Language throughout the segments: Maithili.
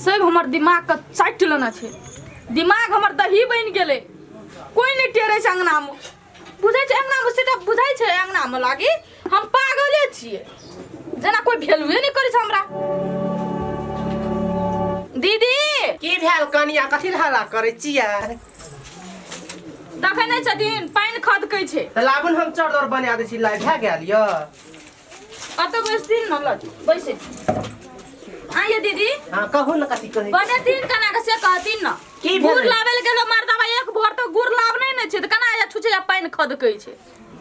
सब हमर दिमाग के चाटि लेने छै। दिमाग हमर दही बनि गेलै। कोई नहि टेरै छै अंगनामे, बुझै छै अंगनामे सेटा बुझै छै। अंगनामे लागी हम पागले छियै, जेना कोई भेलुए नहि करै छै हमरा। दीदी, की भेल कनिया? कथी लए हल्ला करै छियै? देखै नहि छथिन, पानि खदकै छै। तऽ लाबुन, हम चर बना दै छी। लाइ भए गेल यऽ। कतऽ बैसथिन न? लऽ बैसे आइए दीदी। हाँ, कहू ने, कथी कहै? बनेथिन केना के से कहथिन न। की गुड़ भेलै? लाबै लए गेलो मर्दबा, एक भोर तऽ गुड़ लाबने नहि छै, तऽ केना आया छुछे आ पानि खदकै छै।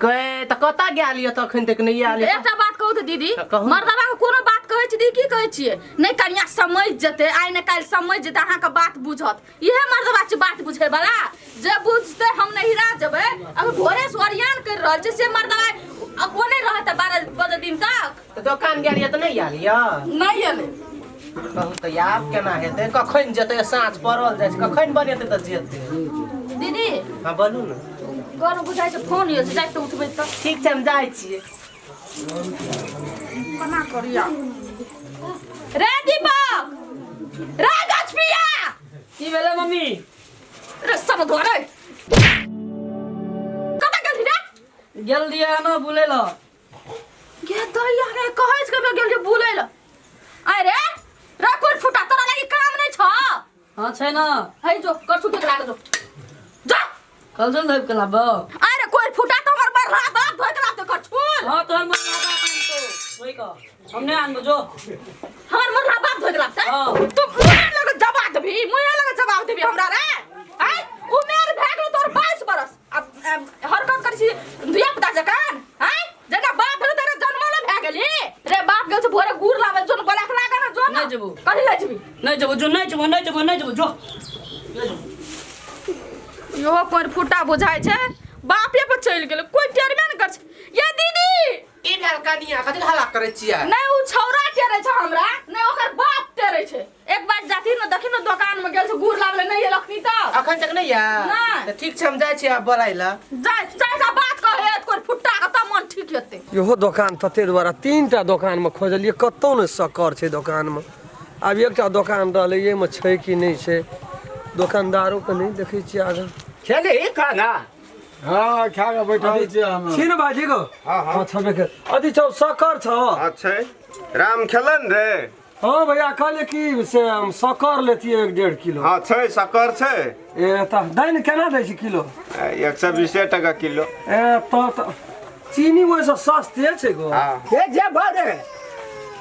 गए, तऽ कतऽ गेल यऽ? तऽ अखन तक नहि आयल यऽ। एकटा बात कहू तऽ दीदी। तऽ कहू ने। मर्दबा के कोनो बात कहै छी दीदी, की कहै छियै? नहि कनिया समझ जेतै, आइ ने काल्हि समझ जेतै, अहाँके बात बुझत। इहे मर्दबा छै बात बुझै वाला, जे बुझतै हम नहिरा जेबै। अभी भोरे से ओरियान करि रहल छै से मर्दबा, अब ओ नहि रहतै 12 बजे दिन तक। तऽ दोकान गेल यऽ तऽ नहि आयल यऽ? नहि एलै। कहू तऽ, आब केना हेतै? कखन जेतै? साँझ पड़ल जाइ छै, कखन बनेतै तऽ जेतै? दीदी। हाँ, बोलू ने। घर बुझाइ छै फोन यऽ, जाइ तऽ उठबै तऽ। ठीक छै, हम जाइ छियै। केना करिया रे दीपक, रे गछपिया! की भेलै मम्मी? रे सब घरे कतऽ गेलही रे? गेल रहियै ना बुलै लए। गे दैया रे, कहै छै कतऽ गेल रे बुलै लए। आइ रे रे कोइ फुटा, तोरा लागि काम नहि छ? हाँ, छै ना। है जो करछू के लाग जो, जा। कल धोबि के लाबो। अरे कोइ फुटा, तऽ हमर बरहा बाप धोइ के लाबतै करछुल? हाँ, तोहर मन बाप आनतो धोइ कऽ, हम नहि आनबो, जो। हमर मुर्गा बाप धोइ के लाबतै? हाँ। तू मुहे लग जवाब देबही, मुहे लग जवाब देबही हमरा रे? आइ उमेर भए गेल तोर 22 बरस, अब अब हरकत करै छी धिया पुता जकाँ। आइ जेना बाप भेल तेरा जन्मले भए गेली रे। बाप गेल छै भोरे गुड़ लाबै, जोन बोला के लागा ना, जो ना। नहि जेबौ। कथी ले जेबी? नहि जेबो जो, नहि जेबो, नहि जेबो, नहि जेबो, जो, नहि जेबो। इहो कोन फुटा बुझाइ छै, बापे पर चलि गेलै, कोइ टेरबे ने कर छै। ये दीदी। की भेल कनिया? कथी लए हल्ला करै छियै? नहि ओ छौड़ा टेरै छै हमरा, नहि ओकर बाप टेरै छै। एक बार जाती ने देखी ने, दोकान में गेल छै गुड़ लाबले, नहि एलखनी तऽ। अखन तक नहि आयल? नहि। तऽ ठीक छै, हम जाइ छियै आब बोलाय लए। जाय जाय से बात कहे कोई फुट्टा के तऽ मन ठीक हेतै। इहो दोकान तते दुआरा तीन टा दोकानमे खोजलियै, कतहु नहि शक्कर छै दोकानमे। आब एकटा दोकान रहलै, एहिमे छै कि नहि छै, दोकानदारोके नहि देखै छियै आगाँ। खेली खाना? हाँ, खा के बैठल छियै हम। छी ने भाजी गो? हाँ, हाँ। हाँ, छबे के अथी छौ, शक्कर छौ? हाँ, छै। राम खेलन रे? हाँ भैया, कहलियै कि से हम शक्कर लेतियै 1-1.5 किलो। हाँ, छै, शक्कर छै। ए तऽ दै ने, केना दै छी किलो? 120 टका किलो। ए तऽ चीनी ओहिसँ सस्ते छै गो। हाँ। के जे भरे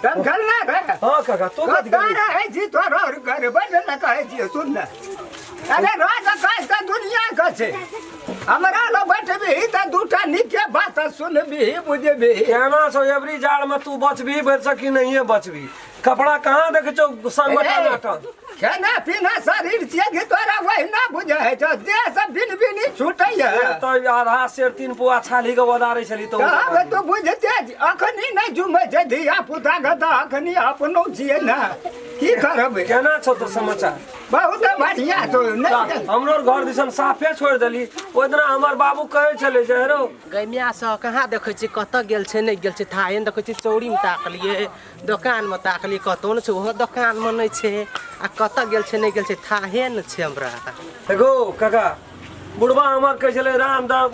तब खेलना रे? हाँ काका, तू कथी कतऽ करै? रहै छी तोरो घर बड ने कहै छियै, सुन ने। अरे रोज कहै तऽ दुनिया के छै, हमरा लग बैठबही तऽ दूटा नीके बात सुनबही बुझबही। केना छौ एवरी जाड़मे तू बचबही भरि सकी नहिए बचबही? कपड़ा कहाँ देखै छौ संगठन नाटक? खाना पीना शरीर छियै कि तोरा वहिना बुझै छौ, देह से बिन बिनी छूटैया। से तऽ आधा सेर तीन पुआ छाली के ओदारै छली तऽ। तब तू बुझते, अखनी नहि जुमै छै धिया पुता के, तऽ अखनी अपनो छियै ने, की करबै? केना छौ तऽ समाचार? बहुत बढ़िया छौ, नहि हमरो घर दिसन साफे छोड़ि देली। ओहि दिना हमर बाबू कहै छलै जे हेरो गैमिया सब कहाँ देखै छी, कतऽ गेल छै, नहि गेल छै, थाहे नहि देखै छी। चौरीमे ताकलियै, दोकानमे ताकलियै, कतहु नहि छै। ओहो दोकानमे नहि छै। आ कतऽ गेल छै, नहि गेल छै, थाहे नहि छै हमरा। देखो काका, बुढ़बा हमर कहै छलै रामदेव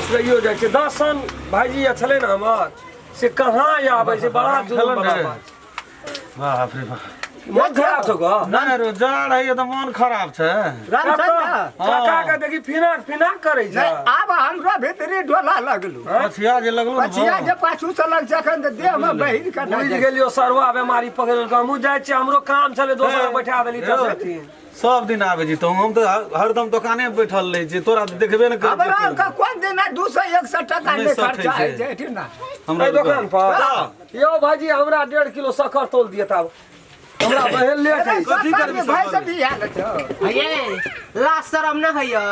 सुनैयो जाइ छै दर्शन भाईजी आ छलै ने हमर, से कहाँ आबै छै, बड़ा जुलम बला बात। बाप रे बाप, मन खराब छौ गो? नहि रे, जाड़ है तऽ मन खराब छै। रामचंद्र। काका के देखी, फिनाक फिनाक करै छै। नहि, आब हमरो भीतरी डोला लगलू। पछिया जे लगलो ने। पछिया जे पाछू से लग छै, अखन तऽ देह मे बहिर के बुझि गेलियो, सरुआ बेमारी पकड़ि लेलको। हमहूँ जाइ छियै, हमरो काम छलै, दोसर बैठा देली तऽ छथिन। सब दिन आबै छी तो, हम तऽ हरदम दोकाने पर बैठल रहै छी, तोरा तऽ देखबे ने करै हमरा छियै। आरके कोन दिना 200 100 टका नहि नहि सठै खर्चा छै। होइ छै एहिठिना। हमरा एहि दोकान पर यौ भाईजी, हमरा 1.5 किलो शक्कर तोल दिअ, तब हमरा बहेल लेट अरे है। कथी सरकार करबी के भाई सरकार? सब भी आयल छौ। ये लाज शरम नहि होइए?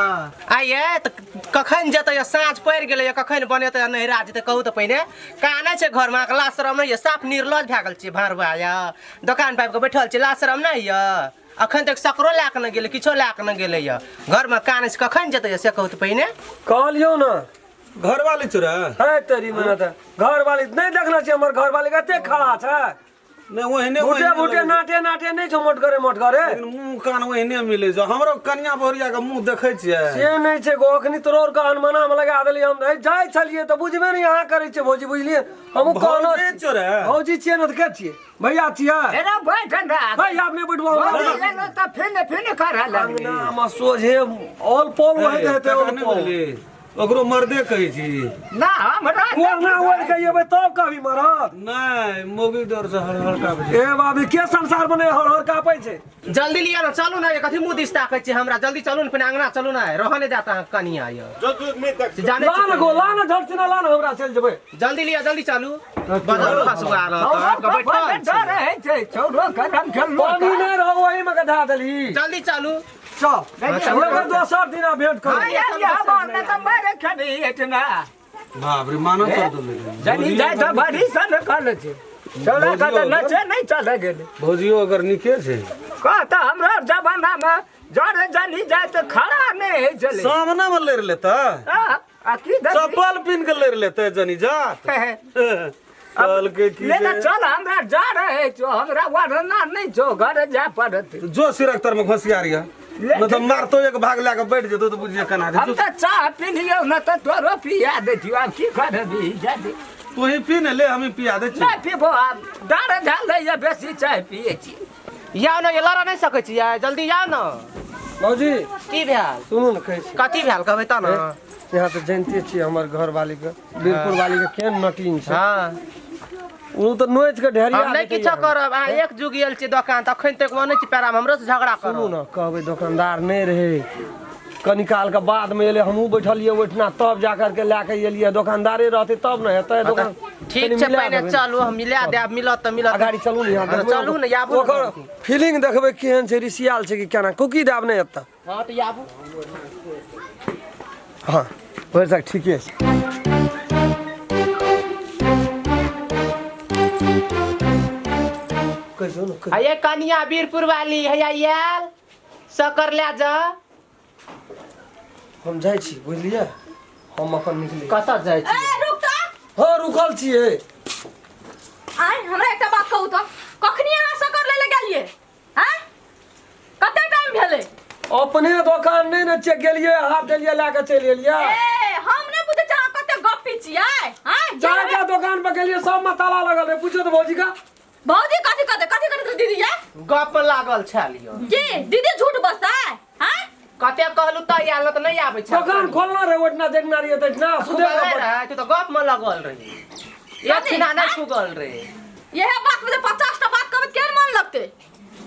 आइए तऽ कखन जेतै? साँझ पड़ि गेलै, कखन बनेतै आ नहिरा जेतै? कहू तऽ पहिने, कानै छै घरमे, अहाँके लाज शरम नहि यऽ? साफ निर्लज भए गेल छियै भाँड़ुआ। यऽ दोकान पाबि कऽ बैठल छी, लाज शरम नहि यऽ? अखन तक सकरो लए कऽ नहि गेलै, किछो लए कऽ नहि गेलै यऽ। घरमे कानै छै, कखन जेतै से कहू तऽ पहिने। कहलियौ ने। घरवाली चोरा है तेरी मेहनत, घरवाली नहि देखने छियै? हमर घरवाली कते खड़ा छै। नहि ओहने भुटे ओहने भुटे लगै छै। नाटे नाटे नहि छौ मोटगरे मोटगरे। लेकिन मुँह कान ओहने मिलै छौ। हमरो कनिया बहुरिया के मुँह देखै छियै से नहि छै गो, अखनी तोरो के अनमना मे लगा देलियै हम। ए, जाइ छलियै तऽ बुझबे नहि अहाँ करै छियै भौजी, बुझलियै? हमहूँ कहनो भौजी छियौ रे। भौजी छियै ने तऽ के छियै? भैया छियै? एना बैठ ना। भाई आब नहि बैठबो हमरा। भौजी एलो तऽ फिन फिन करऽ लगली। अंगना मे सोझे ऑल पोल वही हे, हेतै, तकरा ऑल नहि पोल। बुझली? ओकरो मर्दे कहै छी ना हमरा ओढ़ना ओढ़ि के एबै तब कभी मरत। नहि, मौगी डर से हर हर कापै छै। ए बाबी, के संसार मे नहि हर हर कापै छै? जल्दी लिअ ने, चलू ने। कथी मुँह दिस ताकै छी हमरा? जल्दी चलू ने, पहिने अंगना चलू ने। रहऽ नहि देत अहाँ कनिया यौ। जो दूध नहि देख जानै ला छी ने गो, ला ने झट सिना ला ने, हमरा चलि जेबै। जल्दी लिअ, जल्दी चलू। बदल फसुआ रहत अहाँके बैठल छी। डर रहै छै छौड़ो करम खेललो। पानी नहि रह, ओही मे गधा देलही। जल्दी चलू। चल एगो दोसर दिना भेंट करू। बाप रे, मानव कर देलै। जनी जाइ तऽ बड़ी सन कल छै छौड़ा के तऽ नचे नहि चले गेलै। भौजियो अगर नीके छै। कहता हमरा जमानामे जर जनी जाइ तऽ खड़ा नहि होइ छलै। सामने मे लड़ि लेतै। आ की देखी? चप्पल पिन के लड़ि लेतै जनी जात। कहलकै की ले जे तऽ चल, हमरा जा रहै छौ, हमरा वरना नहि छौ, घर जाय पड़त। जो सिरक तर में घोसियार यऽ ले नहि तऽ मारतो एक भाग लए कऽ बैठ जेतौ तऽ बुझिए केना हम हेतै। तऽ चाह पी लियौ न तऽ तोरो पिया दैतियौ। आब की करबी, जा दे। तू ही पी ने ले, हमही पिया दै छियौ। नहि पीबो, आब डाँड़ झाल बेसी चाय पियै छी। आउ ने, लड़ नहि सकै छियै, जल्दी आउ ने। भौजी। की भेल? सुनू ने, कहै छी। कथी भेल, कहबै तऽ ने। यहाँ तऽ जानिते छियै हमर घर वाली के, बीरपुर वाली के केहन नटीन छै। हँ। ओ तऽ नोचि के ढेरिया हम नहि देतै। किछो यहाँ। करब। अहाँ एक जुग गेल छियै दोकान तऽ अखन तक अनै छी पैरामे, हमरो से झगड़ा सुनू करू। ने, कहबै दोकानदार नहि रहै, कनी काल के बाद मे एलै, हमहूँ बैठलियै ओहिठिना, तब जा करके लए के एलियै। दोकानदारे रहतै तब ने हेतै दोकान। ठीक कनी छै। मिला पहिने देबै। चलू, हम मिला देब। मिलत तऽ मिलत। अगाड़ी चलू ने यहाँ। हँ, देखबै। चलू ने, आबू ने। ओकर फीलिंग देखबै केहन छै, रिसियाल छै कि केना। कुकी देब नहि एतऽ। हँ तऽ आबू। हँ, भरिसक ठीके छै। कहियौ ने, कहियौ। हे कनिया वीरपुर वाली, हैया आयल, शकर लए जा। हम जाइ छी, बुझलियै? हम अपन निकली। कतऽ जाइ छी? ए, रुक तऽ। हँ, रुकल छियै। आय, हमरा एकटा बात कहू तऽ, कखनी अहाँ शकर लै लए गेलियै? आँय, कते टाइम भेलै? अपने दोकान नहि ने छियै, गेलियै, हाथ देलियै, लए कऽ चलि एलियै। ए, हम नहि बुझै छी अहाँ कते गप्पी छियै। आँय, चारि दोकान पर गेलियै, सब मे ताला लगल रहै। पूछो तऽ भौजी का। भौजी कथी कहतै? कथी करतै दीदी ये? गप लागल छल यौ। की दीदी झूठ बजतै? आँय, कते कहलू तऽ आयल, तऽ नहि आबै छै। दोकान खोलना रहै ओहिठिना, देखना रहियै तहिठिना सुधे। खुगल रहै, तू तऽ गप में लगल रही, एक छिना नहि खुगल रहे। इहे बात में जे 50 टा बात कहबै, केहन मन लगतै,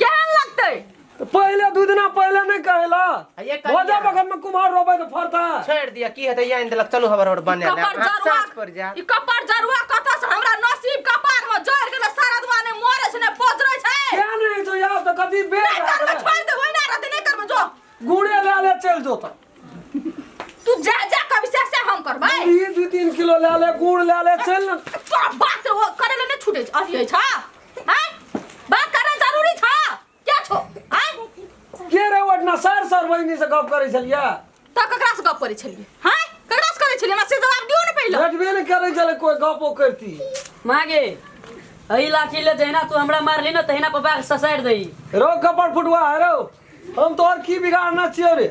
केहन लगतै? तऽ पहिले 2 दिना पहिले नहि कहला? ये कनिया। भोजा बखत में कुम्हार रोपै तऽ फड़ता। छोड़ि दिअ, की हेतै? आनि देलक, चलू हबर हबर बने कपार जरुआ। साँझ पर जा। ई कपार जरुआ कतऽ से हमरा नसीब कपार में जड़ गेलै? सारा दुआ नहि मरे छै, नहि पजरै छै। किया नहि छौ यार? तऽ कथी बेर नहि करबै, छोड़ि दे, ओहिना रहतै, नहि करबै, जो। गुड़े लए ले, चलि जो तऽ। तू जा जा कभी से से हम करबै। ई 2-3 किलो लए ले, गुड़ लए ले, चल ने। तोरा बात ओ करे ले नहि छूटे छै, अथी होइ छ? आँय, बात करना जरूरी छ क्या छो? आँय। के रे ओहिठिना सर सर बहिनी से गप करै छलियै? तऽ ककरा से गप करै छलियै? हाँ, ककरा से करै छलियै? हमरा से जवाब दियौ ने पहिले। भेटबे नहि करै छलै कोइ गपो करती। मागे, एहि लाठी ले, जहिना तू हमरा मारली ने तहिना पप्पा के ससारि दही। रो कपड़ फुटुआ है रो, हम तोहर की बिगाड़ना छियौ रे?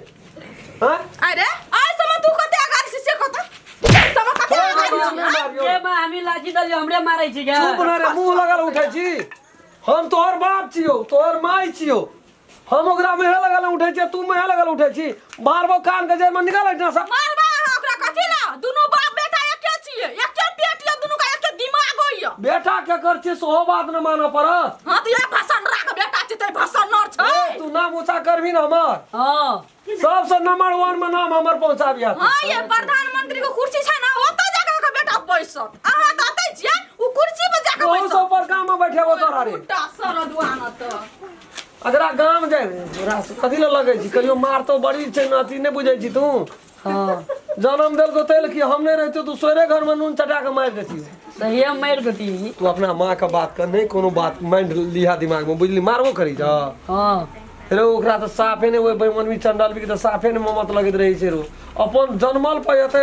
हाँ। अरे, आइ समय तू कते अगाड़ी छी से कत, समय कते अगाड़ी छी, आँय? के बा, हमी लाठी दलियो, हमरे मारै छी गे? चुप न रे, मुंह लगल उठै छी। हम तोहर बाप छियौ, तोहर माय छियौ। हम ओकरा मेहे लगल उठै छियै, तू मेहे लगल उठै छी। मारबो कान के जड़ में, निकल एहिठिना से। मारबा अहाँ ओकरा कथी ला? दुनू बाप बेटा एके छियै, एके पेट यऽ, दुनू का एके दिमाग होइया। बेटा के कर छी सेहो बात न मानऽ पड़त। हाँ, तऽ इएह भाषण राख बेटा छै तै भाषण नर छै। ए, तू नाम ऊँचा करबी न हमर? हाँ। सबसे नंबर 1 में नाम हमर पहुंचाबिया। हाँ, ये प्रधानमंत्री के कुर्सी छै ने, ओतऽ जाके अहाँके बेटा बैसत। अहाँ तऽ अतै छियै, ओ कुर्सी पर जाके ओहू बैसत। से ऊपर गाम में बैठेबो तोरा रे। बुड्ढा सरदुआ न तऽ अगरा गाम जाय तोरा से कथी लए लगै छी? कहियो मारतो बड़ी छै न, अथी नहि बुझै छी तू। हाँ। जन्म देलको तेल की, हम नहि रहितो तू सोरे घर में नून चटा के मारि देती। सहिए मारि देती। तू अपना माँ के बात कर, नहीं कोनो बात माइंड लिहा दिमाग में, बुझली? मारबो करी जा। हाँ। रे ओकरा तऽ साफे नहि, ओहि बैमनवी चंडालवी के तऽ साफे नहि ममत लगैत रहै छै रो। अपन जनमल पर एते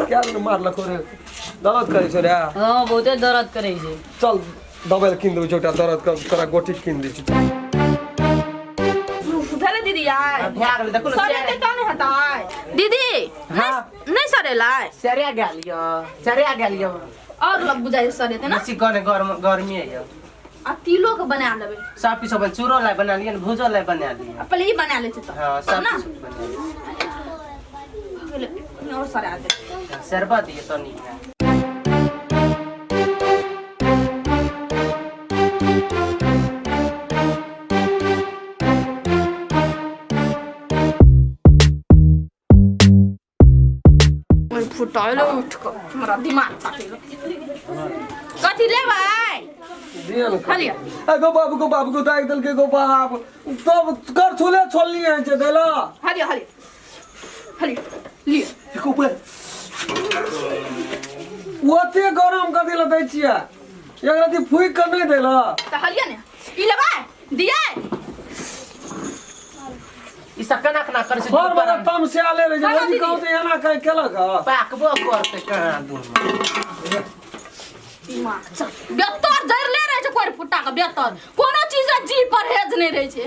क्या ने मारलको रे? दर्द करै छौ रे? हाँ, बहुते दर्द करै छै। चल दवाइ कीन देबै छोटा दर्द के तोरा गोटी कीन दै छी। भेलै दीदी आइ भए गेलै देखू ने। सरेतै तऽ नहि हेतै दीदी। हाँ। नहि सरेलै। सरिया गेल यऽ, सरिया गेल यऽ। और लग बुझाइ सरेतै ना। बेसी गने गर्म गर्मी यऽ। आ तिलो के बना लेबै। सब किछु अपन चूरो लाई बना लिअ ने, भूजो लाई बना लिअ। आ पहिले ई बना लै छी तऽ। हाँ सब ना किछु बना लिअ। भेलै और सरा दे। शरबत दिअ तऽ नीक हैत। ओइ फुटाइल उठ कऽ हमरा दिमाग चाटै। कथी लेबै? दिअ ने। खा लिअ। ए गो बाबू गो बाबू गो दागि देलकै गो बाप तब करछुले छोलनी होइ छै देला। खा लिअ, खा लिअ, खा लिअ, लिअ। ओते गरम कथी लए दै छियै? एक रति फूकि कऽ नहि देला। तऽ हलियै ने ई लेबै दियै। ई सब केना केना करै छै? घर वाला तमसाले रहै छै। खाना भौजी दीदी। कहू तऽ एना कहि केलक हँ? पाकबो करतै कहाँ दूर। दिमाग चल बेतर जड़ले रहै छै कोइ फुट्टा के बेतर कोनो चीज जी परहेज नहि रहै छै।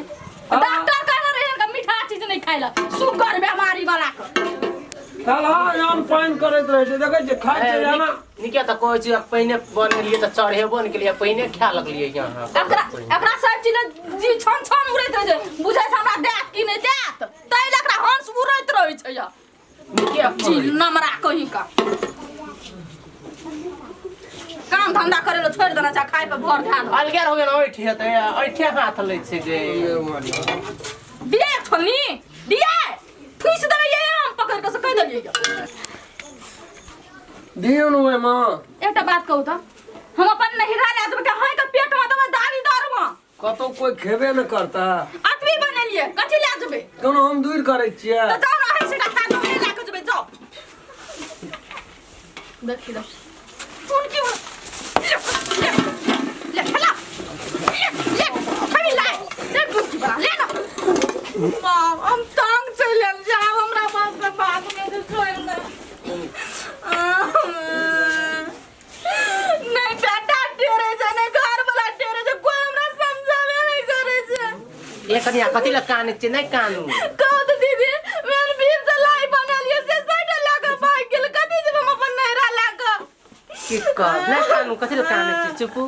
डॉक्टर कहने रहै कि मीठा चीज नहि खाइ लए शुगर बीमारी वाला के। आन पानि करैत रहै छै देखै छियै खाइ छै एना। निके तऽ कहै छी पहिने बनेलियै तऽ चढ़ेबो नहि केलियै पहिने खाय लगलियै यहाँ। एकरा एकरा सब चीज जी छन छन उड़ैत रहै छै बुझै छै हमरा देत कि नहि देत ताहि लए एकरा हंस उड़ैत रहै छै यऽ। निके जी नमरा कहीं का काम धंधा करे लो छोड़ देना चाहे खाए पे भर ध्यान। अलगे हो गेल ऐठ हेतै ऐठे हाथ लै छै गे। दिए छोलनी दिए फूस देबै ये हम पकड़ के से कहि देलियै यऽ। दियौ ने ओहिमे। एकटा बात कहू तऽ हम अपन नहिरा लए जेबै कहाँ के पेट में देबै दाली दारू में। कतौ कोइ खेबे नहि करता। अतबी बनेलियै कथी लए जेबै? कोनो हम दूर करै छियै। तऽ जाउ ने अहीं से खा जाउ नहि लए कऽ जेबै जाउ। देखी दो सुन की ले ले ले खेला ले ले खाबी लाय ले दूध बना ले ना। बाप हम तंग चलि आयल जाब हमरा बाप के बात में जे छोड़ि दे। नहीं बेटा टेरे छै नहीं घर वाला टेरे छै कोई हमरा समझावे नहीं करे छै। ये कनिया कथी लए कानै छियै? नहि कानू। कहू तऽ दीदी मेन भीड़ से लाई बनेलियै से साइड लए कऽ भागि गेल कथी जेबै हम अपन नैहरा लए कऽ? की कह नहि कानू कथी लए कानै छियै? चुपू।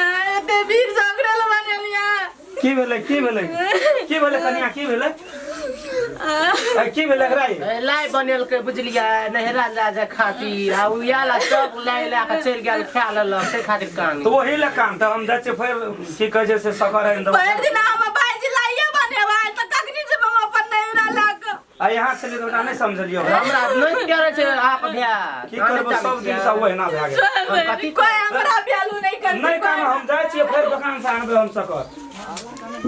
एते भीड़ से ओकरे लए बनेलियै। की भेलै की भेलै की भेलै कनिया की भेलै की भेलै एकरा? लाई बनेलकै बुझलियै नैहरा लए जाय खातिर आ उ आयल आ सब लाई लए कऽ चलि गेल खा लेलक ताहि खातिर कान। तऽ ओही लए कान तऽ हम जाइ छियै फेर की कहै छै से सकर आनि देबै। भरि दिन हम भाईजी लाइए बनेबै तऽ कखनी जेबै हम अपन नैहरा लए कऽ? आ यहाँ से ओकरा नहि समझलियै ओकरा। हमरा नहि डरै छै आप भए। की करबै सब दिन से ओहिना भए गेल। कथी कोई हमरा वैल्यू नहीं करतै। नहि कान हम जाइ छियै फेर दोकान से आनबै हम सकर।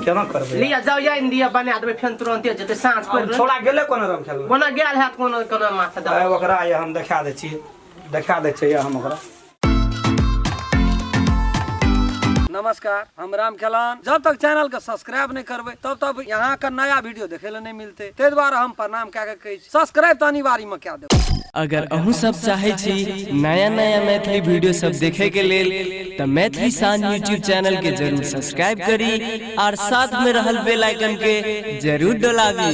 केना करबै? लिअ जाउ आनि दिअ बना देबै फेर तुरन्ते जेतै साँझ पड़ि गेलै। छोड़ा गेलै कोनो रम खेलबै? कोना गेल हैत कोनो कोनो माथा दबाइ। ओकरा हम देखा दै छियै देखा दै छियै हम ओकरा। नमस्कार हम राम खेलान। जब तक चैनल के सब्सक्राइब नहीं करबै तब तक यहाँ का नया वीडियो देखे ला नहीं मिलते ताहि दुआरे हम प्रणाम कए के कहै छी सब्सक्राइब तऽ अनिवार्य में कए देबै। अगर अहूँ सब चाहे छी नया नया मैथिली वीडियो सब देखे के लेल तऽ मैथिली शान यूट्यूब चैनल के जरूर सब्सक्राइब करी और साथ में रहल बेल आइकन के जरूर डोलाबी।